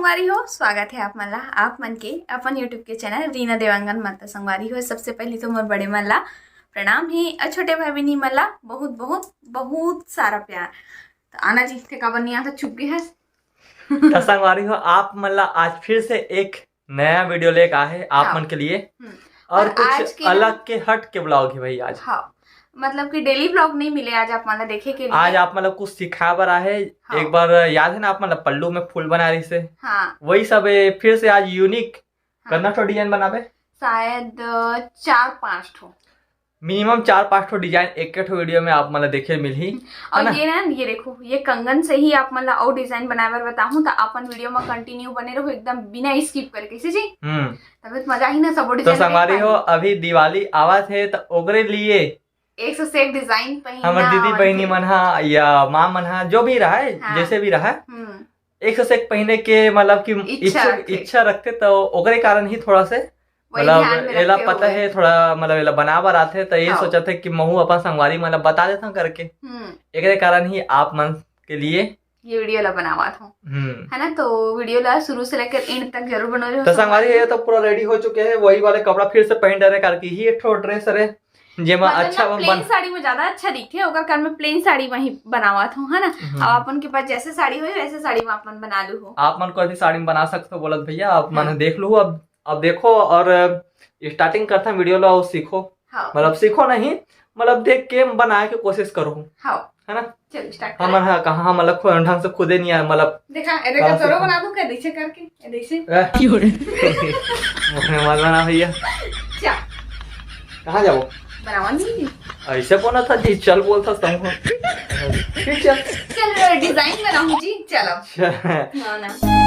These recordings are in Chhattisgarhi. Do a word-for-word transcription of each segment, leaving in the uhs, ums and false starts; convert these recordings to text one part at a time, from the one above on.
संगवारी हो, स्वागत है आप मन ला, आप मन के अपन YouTube के चैनल रीना देवांगन म। त संगवारी हो, सबसे पहली तो मोर बड़े मन ला प्रणाम हे, अउ छोटे भाई बहिनी मन ला बहुत बहुत बहुत सारा प्यार। त आना जी, ते काबर नहीं आता, छुप गए हस। त संगवारी हो, आप मन ला आज फिर से एक नया वीडियो लेके आए आप हाँ। मन के लिए। हम्म। और और आज कुछ के अलग ना के हट के ब्लॉग है भाई आज। हाँ, मतलब कि डेली ब्लॉग नहीं मिले आज आप मन ला देखे के लिए। आज आप मन ला कुछ सिखाए बर आहे। हाँ। एक बार याद है ना, आप मन ला पल्लू में फूल बना रही से। हाँ। वही सब है, फिर से आज यूनिक हाँ। कतना ठो डिजाइन बनाबे? शायद, अ, चार पाँच ठो। मिनिमम चार पाँच ठो डिजाइन एक ठो वीडियो में आप मन ला देखे मिलही, है और ना? ये ना, ये देखो, ये कंगन से ही आप मन ला और डिजाइन बनाए बर बताहूँ, त अपन वीडियो में कंटिन्यू बने रहो एकदम बिना स्किप करके, कैसे जी? हम्म। तबे तो मजा ही ना, सबो तो डिजाइन देख संगवारी हो, पाए। अभी दिवाली आवत है, त ओकरे लिए एक से एक डिजाइन पहिनना हमर दीदी आवत बहिनी है। मन हा या माँ मन हा, जो भी रहा है, हाँ। जैसे भी रहा है, हम्म। एक से एक पहिने के मतलब कि इच्छा इच्छा, रखे। इच्छा रखते, तो ओकरे कारण ही थोड़ा से वही मतलब ध्यान में एला रखते पता हुए। है, थोड़ा मतलब एला बना बर आथे, त ये हाँ। सोचत है कि महू अपन संगवारी मन ला बता देथन करके। हम्म। एकरे कारण ही आप मन के लिए ये वीडियो ला बनावत हूँ। हम्म। है ना, तो वीडियो ला शुरू से लेकर एंड तक जरूर बने रहो तो संगवारी, संगवारी। ये तो पूरा रेडी हो चुके हैं, वही वाले कपड़ा फिर से पहन डरे करके ही एक ठो ड्रेस हरे, जेमा मतलब अच्छा ना, बन-, प्लेन बन- साड़ी में ज्यादा अच्छा दिखथे, ओकर कारण मैं प्लेन साड़ी में ही बनावत हूँ, है ना। हम्म। अब अपन के पास जैसे साड़ी होही, वैसे साड़ी में अपन बना लू हो। आप मन कोई भी साड़ी में बना सकते हो, बोलत भैया, आप मन हम्म। देख लू। अब, अब देखो और स्टार्टिंग करथन वीडियो ला, और सीखो। हाँ। मतलब सीखो नहीं, मतलब देख के बनाए के कोशिश करो। हाँ। है ना? चल, स्टार्ट हमन करें। हा कहाँ, हमन ला खु-, ढंग से खुदे नहीं आए, मतलब देखा, ए, देखा, कहाँ से तोरो बना दूं क्या, ऐसे करके, ए, ऐसे? ए। मत बना भैया। क्या? कहाँ जाओ? बनावा नहीं जी। ऐसे बोला था जी, चल बोलता था तुमको। ठीक चल। चल, डिजाइन बनाऊं जी, चलो। अच्छा। हाँ ना।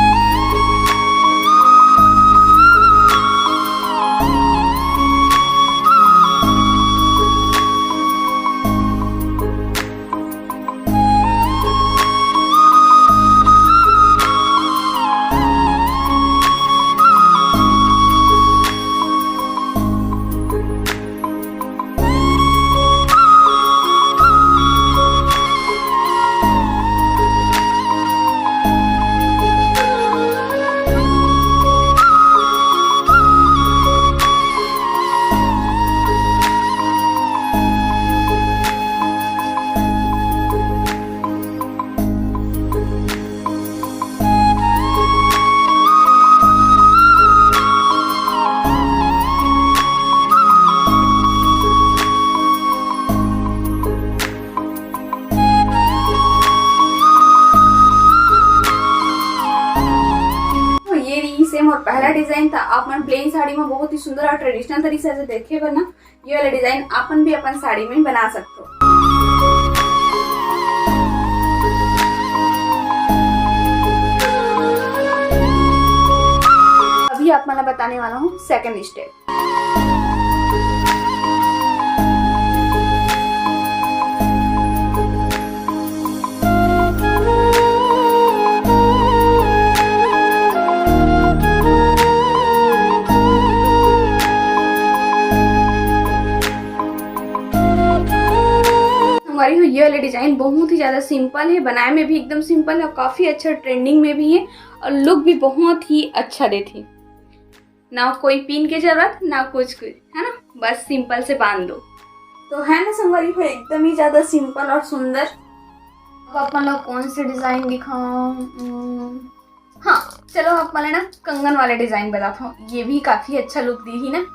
तो ये रही से मोर पहला डिजाइन था। आप मन प्लेन साड़ी में बहुत ही सुंदर और ट्रेडिशनल तरीके से देखे बर ना, ये वाला डिजाइन अपन भी अपन साड़ी में बना सकते हो। अभी आप मन ला बताने वाला हूँ सेकंड स्टेप। हमारी ये वाली डिजाइन बहुत ही ज्यादा सिंपल है, बनाए में भी एकदम सिंपल है, काफी अच्छा ट्रेंडिंग में भी है और लुक भी बहुत ही अच्छा देती। ना कोई पिन के जरूरत, ना कुछ कुछ, है ना, बस सिंपल से बांध दो। तो है ना संगवारी हो, एकदम ही ज्यादा सिंपल और सुंदर। अब अपन लोग कौन से डिजाइन दिखाऊं? हम्म, हाँ, चलो आप वाले ना कंगन वाले डिजाइन बताता हूँ, ये भी काफी अच्छा लुक दी ही ना,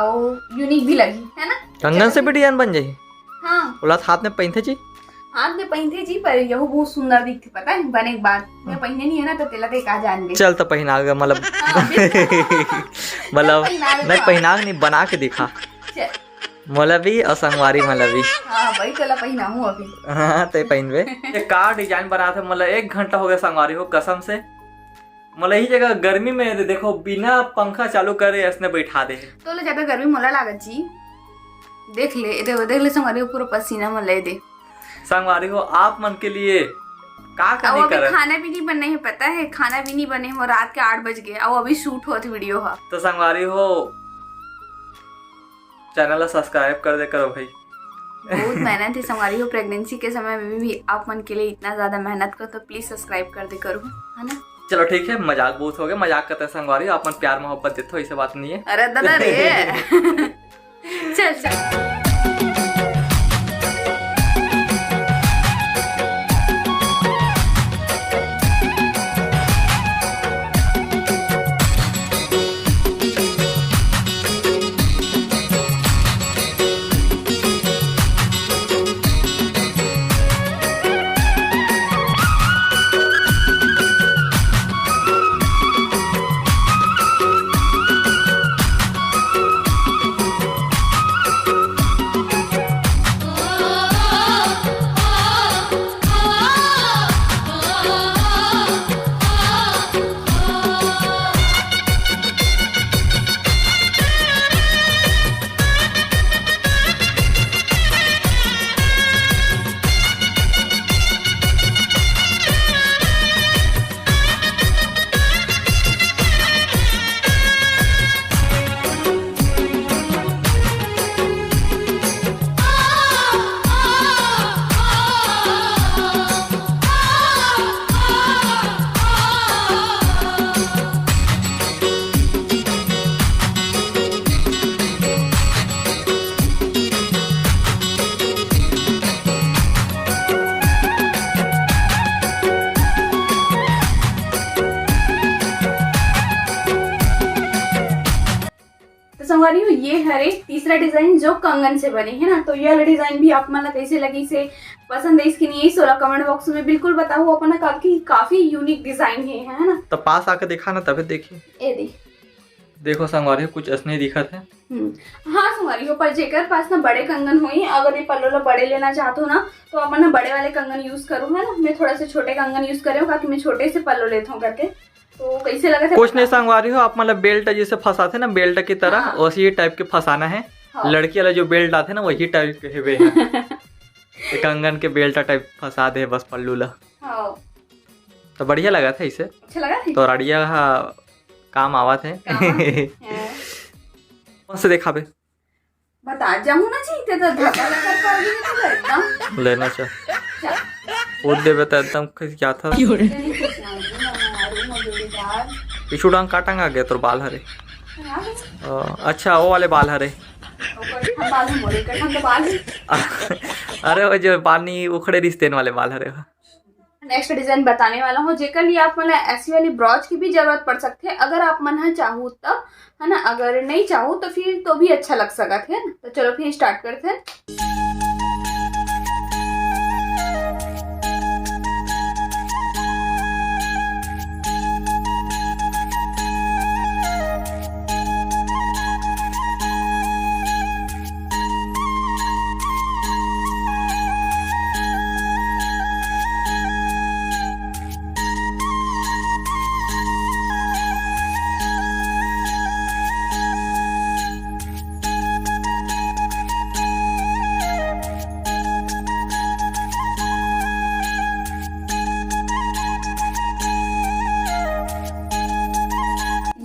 और यूनिक भी लगी है ना। कंगन से भी डिजाइन बन जाही? हाँ। ओला हाथ में पहनथे जी? हाथ में पहनथे जी, पर यहू बहुत सुंदर दिखथे, पता है, बने के बाद। मैं पहने नहीं है ना, तो तेला देख आ जान दे। चल तो पहना के, मतलब, हाँ, बिल्कुल। मतलब, पहना के नहीं दिखा। पहना के नहीं, बना के दिखा। चल। मोला भी और संगवारी मोला भी। हाँ भाई, चला पहनाऊँ अभी। हाँ, ते पहनबे। ये का डिजाइन बनाथे, मतलब, एक घंटा हो गया संगवारी हो, कसम से। मोला यही जगह गर्मी में दे-, देखो, बिना पंखा चालू करे ऐसने बैठा दे। तो ले ज्यादा गर्मी मोला लागत जी। देख ले, ए दे, देख ले संगवारी हो, पूरा पसीना मोला ए दे। संगवारी हो, आप मन के लिए का का अब नहीं अभी करत? खाना भी नहीं बने है, पता है, खाना भी नहीं बने है, रात के आठ बज गए, अब अभी शूट होत वीडियो ह। तो संगवारी हो, चैनल ला सब्सक्राइब कर दे करो भाई। बहुत मेहनत है संगवारी हो, प्रेगनेंसी के समय में भी आप मन के लिए इतना ज्यादा मेहनत करो, तो प्लीज सब्सक्राइब कर दे करो, है ना। चलो ठीक है, मजाक बहुत हो गया, मजाक करते हैं संगवारी, अपन प्यार मोहब्बत देते हो, ऐसे बात नहीं है। अरे दादा रे। चल चल। तो संगवारी हो, ये हरे तीसरा डिजाइन जो कंगन से बने है ना। तो ये वाला डिजाइन भी आप मन ला कैसे लगी से पसंद है इसकी नहीं है, सोला कमेंट बॉक्स में बिल्कुल बताओ। अपन काफी काफी यूनिक डिजाइन है, है ना? तो पास आके दिखा ना, तबे देखी। ए दे। देखो संगवारी हो, कुछ असने दिखत है। हम्म। हाँ संगवारी हो, पर जेकर पास ना बड़े कंगन होई, अगर ये पल्लो ला बड़े लेना चाहत हो ना, तो अपन ना बड़े वाले कंगन यूज करो, है ना। मैं थोड़ा से छोटे कंगन यूज करे हूँ, क्योंकि मैं छोटे से पल्लो लेत हूँ करके। तो कैसे लगत है कुछ नहीं बताओ। संगवारी हो, आप मतलब बेल्ट जैसे फंसाते ना, बेल्ट की तरह, हाँ। वैसे ही टाइप के फंसाना है। हाँ। लड़की वाला जो बेल्ट आते ना, वही टाइप के हेवे है। एक कंगन के बेल्ट टाइप फंसा दे बस पल्लू ला। हाँ। तो बढ़िया लगा था इसे। अच्छा लगा था? तो रड़िया हा काम आवत है। काम आवत है। हाँ। कौन से दिखाबे? बता, जाहूं ना जी, ते तो धक्का लगा कर पाओगी नहीं तो एकदम। लेना चाह। जा। वो देवे तो एकदम क्या था? नहीं, कुछ ना, नहीं, जोड़ीदार। पीछू डांग का टंगा गया तोर बाल हरे? हाँ। अ, अच्छा, वो वाले बाल हरे। ओकर हम बाल हम बोले, कर हम तो बाल ही। अरे, वो जो पानी उखड़े रिश्ते वाले बाल हरे। नेक्स्ट डिजाइन बताने वाला हूँ, जेकर लिए आप मन ला ऐसी वाली ब्रॉच की भी जरूरत पड़ सकथे, अगर आप मन ह चाहू तब, है ना। अगर नहीं चाहू तो फिर तो भी अच्छा लग सकत है ना। तो चलो फिर स्टार्ट करते हैं।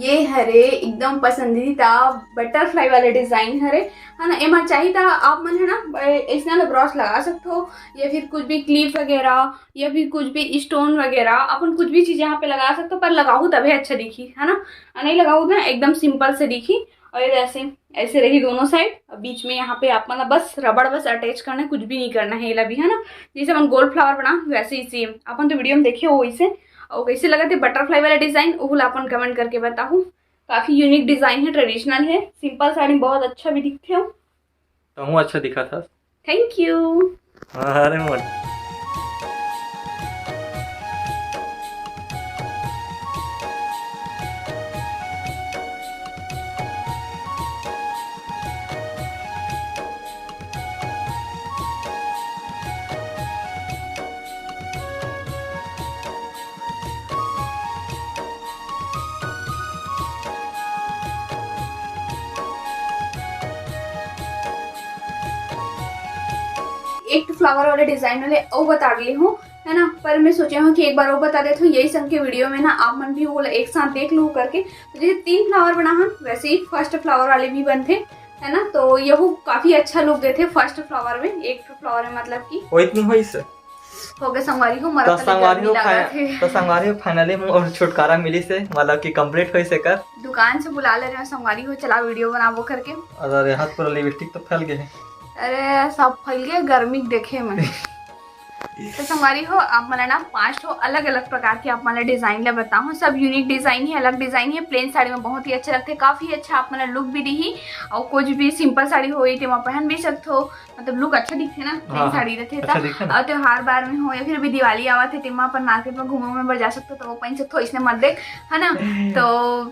ये हरे एकदम पसंदीदा बटरफ्लाई वाले डिजाइन हरे, है ना। एमा चाही त आप मन है ना, ऐसना ला ब्रॉच लगा सकथो, या फिर कुछ भी क्लिप वगैरह, या फिर कुछ भी स्टोन वगैरह, अपन कुछ भी चीज यहाँ पे लगा सकथो, पर लगाहू तभे अच्छा दिखी, है ना। और नहीं लगाहू ना, एकदम सिंपल से दिखी। और ये ऐसे, ऐसे रही दोनों साइड। अब बीच में यहाँ पे आप मन ला बस रबड़ बस अटैच करना है, कुछ भी नहीं करना है, ये ला भी, है ना। जैसे अपन गोल्ड फ्लावर बना वैसे ही सेम, अपन तो वीडियो में देखे हो वैसे। और कैसे लगा थे बटरफ्लाई वाला डिजाइन, ओहू ला अपन कमेंट करके बताहू। काफी यूनिक डिजाइन है, ट्रेडिशनल है, सिंपल साड़ी में बहुत अच्छा भी दिखते हो। तहूँ अच्छा दिखा था। Thank you. अरे मोट। एक फ्लावर वाले डिजाइन वाले अउ बता डले हूँ, है ना, पर मैं सोचे हूँ कि एक बार वो बता देते हूँ, यही संग के वीडियो में ना आप मन भी वो एक साथ देख लो करके। तो जैसे तीन फ्लावर बना हन, वैसे ही फर्स्ट फ्लावर वाले भी बनते, है ना, तो यहू काफी अच्छा लुक देते फर्स्ट फ्लावर में, एक फ्लावर में मतलब कि। वो इतनी होइस? हो गए संगवारी हो, मरा तो तले संगवारी गर्मी हो, लागत हे। तो संगवारी हो, finally मोर छुटकारा मिलिस हे, मतलब कि complete होइस हे कर। दुकान से बुला ले रहे हो संगवारी हो, चला video बनाबो करके। अरे, हाथ पूरा lipstick तो फैल गए हे। अरे, सब फैल गए गर्मी के देखे में। तो संगवारी हो, आप मन ला ना पांच ठो अलग-अलग प्रकार के आप मन ला design ला बताहूं। सब unique design हे, अलग design हे। Plain साड़ी में बहुत ही अच्छा लगथे, काफी अच्छा आप मन ला look भी दिही। और कुछ भी simple साड़ी होही, तेमा पहन भी सकथो, मतलब look अच्छा दिखथे ना, plain हाँ, साड़ी रथे अच्छा त। दिखथे ना। और त्योहार बार में हो या फिर अभी दिवाली आवत हे, तेमा अपन market में घूमे में बर जा सकथो, तो वो पहन सकथो, इसने मत देख, है ना? तो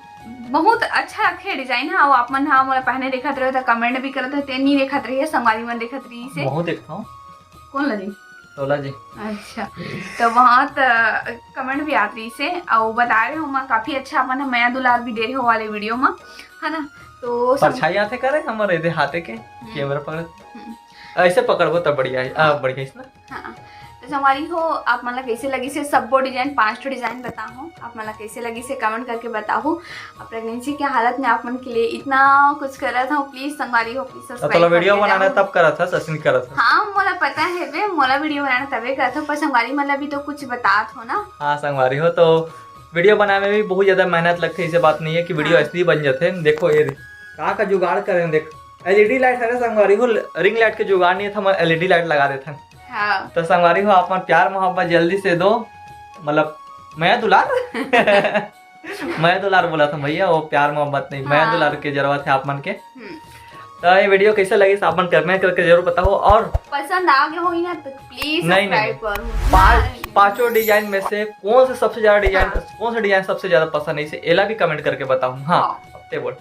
बहुत अच्छा रखे design हा। और आप मन हा मोला पहने देखत रहे हो तो comment भी करत रहे, ते नहीं देखत रहे, संगवारी मन देखत रही से। बहुत देखता हूँ। कौन ला जी? तोला जी। अच्छा, तो बहुत, अ, comment भी आत रहिस हे, अउ बताए रहे हो, मैं काफी अच्छा अपन ह मया दुलार भी दे रहे हो वाले video में, है ना? तो सब परछाई आथे करे हमर एदे हाथे के, हम्म। Camera पकड़। हम्म। ऐसे पकड़बो तब बढ़िया है, आ, हाँ। बढ़िया है ना? हाँ, तो संगवारी हो, आप मन ला कैसे लगिस हे सबो design, पांच ठो design बताहूँ, आप मन ला कैसे लगिस हे comment करके बताहू। अब pregnancy के हालत में आप मन के लिए इतना कुछ करत हूँ, please संगवारी हो, please अब subscribe तोला video करके बनाना जाओ। तब करत हस, अइसे नहीं करत हस। हाँ, मोला पता है बे, मोला video बनाना तबे करत हूँ, पर संगवारी मन ला भी तो कुछ बतात हो ना। हाँ संगवारी हो, तो video बनाए में भी बहुत ज्यादा मेहनत लगथे, ऐसे बात नहीं है कि video हाँ। ऐसे ही बन जाथे। देखो ये रे, का का जुगाड़ करे हैं, देख LED light हरे संगवारी हो, ring light के जुगाड़ नहीं था, मैं LED light लगा देथन। हाँ। तो संगवारी हो, आप मन प्यार मोहब्बत जल्दी से दो, मतलब मया दुलार। मया दुलार बोला था भैया, वो प्यार मोहब्बत नहीं, मया हाँ। दुलार के जरूरत है आप मन के। हम्म। तो ये video कैसे लगिस आप मन comment करके जरूर बताओ। और पसंद आ गया होही ना तो please नहीं, नहीं। Subscribe करो। पाँच, हाँ। पांचों design में से कौन से सबसे ज्यादा design, हाँ। कौन सा design सबसे ज्यादा पसंद है, इसे एला भी comment करके बताओ। हाँ, हाँ। अब ते बोल।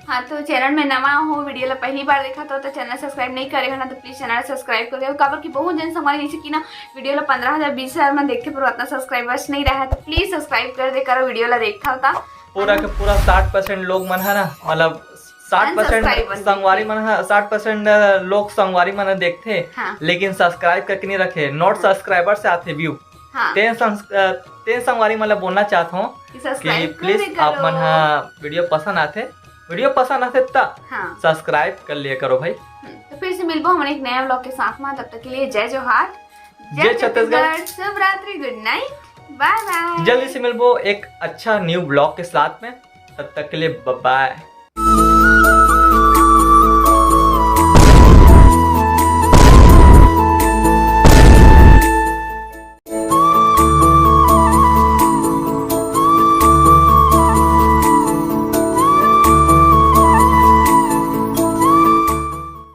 हाँ, तो channel में नवा हो, video ला पहली बार देखत हो तो channel subscribe नहीं करे हो ना तो please channel subscribe कर दो, काबर कि बहुत जन संगवारी जैसे कि ना video ला पंद्रह हजार बीस हजार में देखते पर उतना subscribers नहीं रहा है, तो please subscribe कर दे करो, video ला देखता होता। पूरा के पूरा साठ percent लोग मन है ना, मतलब साठ percent unsubscribe मन संगवारी देखथे। मन है, साठ percent लोग संगवारी मन देखथे, हाँ। लेकिन subscribe करके नहीं रखे, not हाँ। Subscriber से आथे view। हाँ। तेन संस-, अ, तेन संगवारी मन ला बोलना चाहत हूँ कि कि subscribe कर please दे आप करो। मन हा video पसंद आथे, video पसंद आथे त हाँ। Subscribe कर लिया करो भाई। हम्म, तो फिर से मिलबो हमन एक नया vlog के साथ में, तब तक के लिए जय जोहार, जय जय छत्तीसगढ़। छत्तीसगढ़, शुभ रात्रि, good night, bye bye। जल्दी से मिलबो एक अच्छा new vlog के साथ में, तब तक के लिए bye bye।